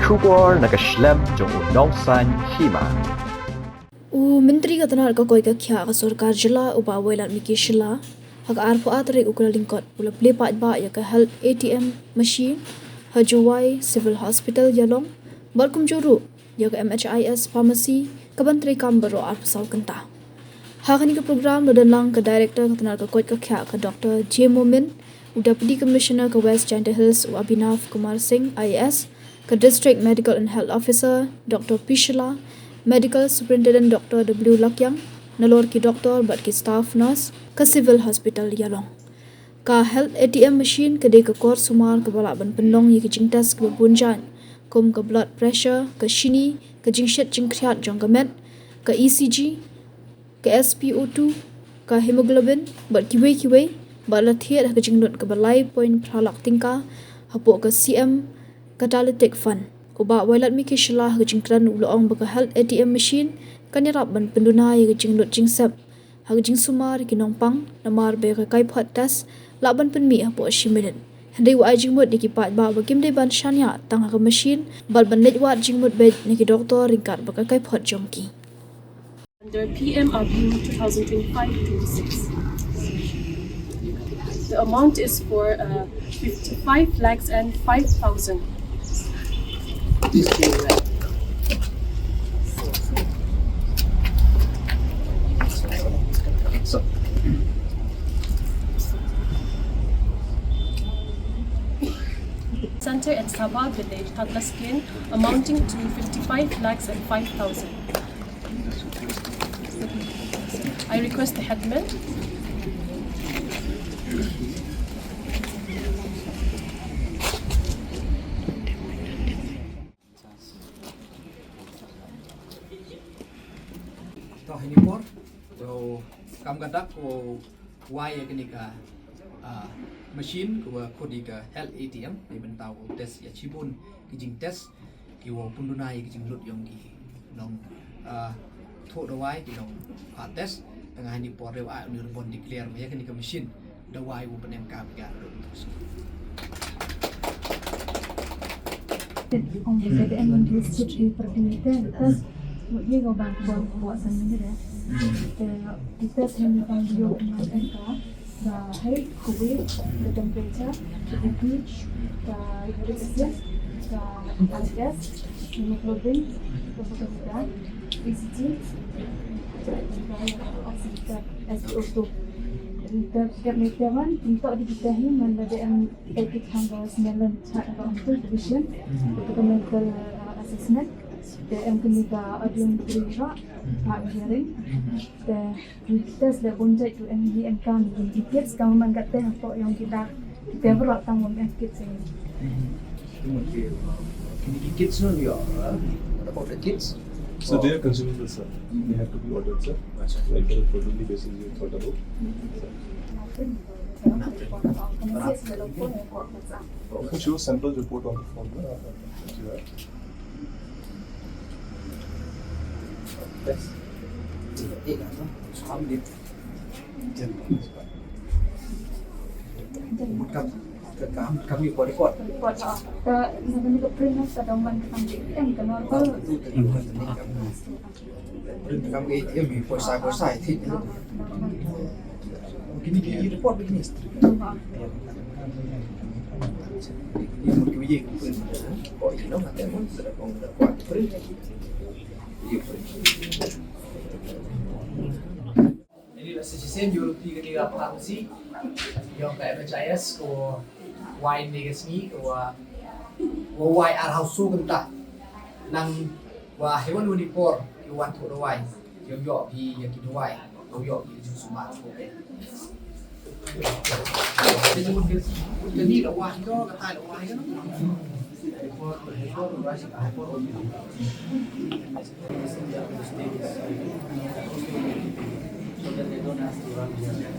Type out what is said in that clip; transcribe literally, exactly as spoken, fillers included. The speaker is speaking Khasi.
Khubor na ka shlem jong u Nongsaiñ Hima. U Myntri ka tnad ka koit ka khiah ka sorkar jylla u Bah Wailadmiki Shylla, ha ka arphew ar tarik u Kyllalyngkot, u la plie paidbah ïa ka Health A T M machine ha Jowai Civil Hospital Ïalong, bad kumjuh ruh ïa ka M H I S pharmacy, ka ban treikam baroh arphew saw kynta. Ha kane ka program la don lang ka Director ka tnad ka koit ka khiah ka Doctor J Momin, u Deputy Commissioner ka West Jaintia Hills u Abhinav Kumar Singh I A S, ka District Medical and Health Officer Doctor P Shylla, Medical Superintendent Doctor W Lakiang, nalor ki doktor bad ki staff nurse ka Civil Hospital Ïalong. Ka Health A T M machine ka dei ka kor sumar kaba lah ban pynlong ïa ki jingtest kiba bun jait, kum ka blood pressure, ka shini, ka jingshit jingkhriat jong ka met, ka E C G, ka S P O two, ka hemoglobin, bad kiwei kiwei, bad la thied ha ka jinglut kaba lai point phra lak tyngka hapoh ka C M Catalytic Fund. U Bah Wailadmiki Shylla ha ka jingkren u la ong ba ka Health A T M machine kan ïarap ban pynduna ïa ka jinglut jingsep ha ka jingsumar ïa ki nongpang, namar ba ka kaiphod test lah ban pynmih hapoh shi minit. Hynrei u ai jingmut ïa ki paidbah ba kim dei ban shaniah tang ha ka machine, bad ban leit wad jingmut beit na ki doktor ryngkat bad ka kaiphod jong ki. Under P M A B twenty twenty-five twenty-six. The amount is for uh, fifty-five lakhs and five thousand. Center and Sabha village, Thadlaskein, amounting to fifty-five lakhs and five thousand. I request the headman. To ha kane ka por, to kam ka dak ko wai ïa kane ka, ah, machine ko ba khot ïa ka Health A T M, ïa ban tau test ïa shibun ki jingtest ki wa pynduna ïa ki jinglut jong ki nong, ah, thoh dawai, ki nong, ah, test. Tang ha kane ka por ruh ai u ni ruh ban declare ïa kane ka machine dawai u pynem ka ka. Ong ba ka em district di perkhidmatan, test mut ye ka ban buat buat san minit ya. Te kita sini kan dia dengan engka, the height, the weight, the temperature, the B P, the uric acid, the I S, hemoglobin, the photometer, E C G, the oximeter, S P O two. The, the, the one, untuk di kita ni, mana ada yang Thank you, Congress Melon Chat about Vision, the mental uh, assessment, the M Committee audio material, uh, hearing, the test the bonjai to M D M Kam, the kids, government got them for young kid, the were out on kids. Kids, no, you are, uh, what about the kids? So they are consumables, sir. They have to be ordered, sir. Like, on a quarterly basis, you thought about. Show sample report on the phone, no? Yes. Kam, kam, kam report, report. Ka, na ka print na sa dong man kam di, em ka normal. Print kam ke em hi poisa poisa i thik. Kini ki report kini. Ni mun ki ye ko ino ngate mun sa da kong da kuat print. Ye print. Ini la shisien ïoh ruh phi kane ka pharmacy ïong ka M H I S ko wai ne ka sngi ko wa, wa wai ar hausu kynta. Nang wa hewan wani por ki wan thoh dawai ïong ïoh phi ïa ki dawai, ïong ïoh phi jingsumar ko. Kani la wai ïong kata la wai ïong. So that they don't have to run here.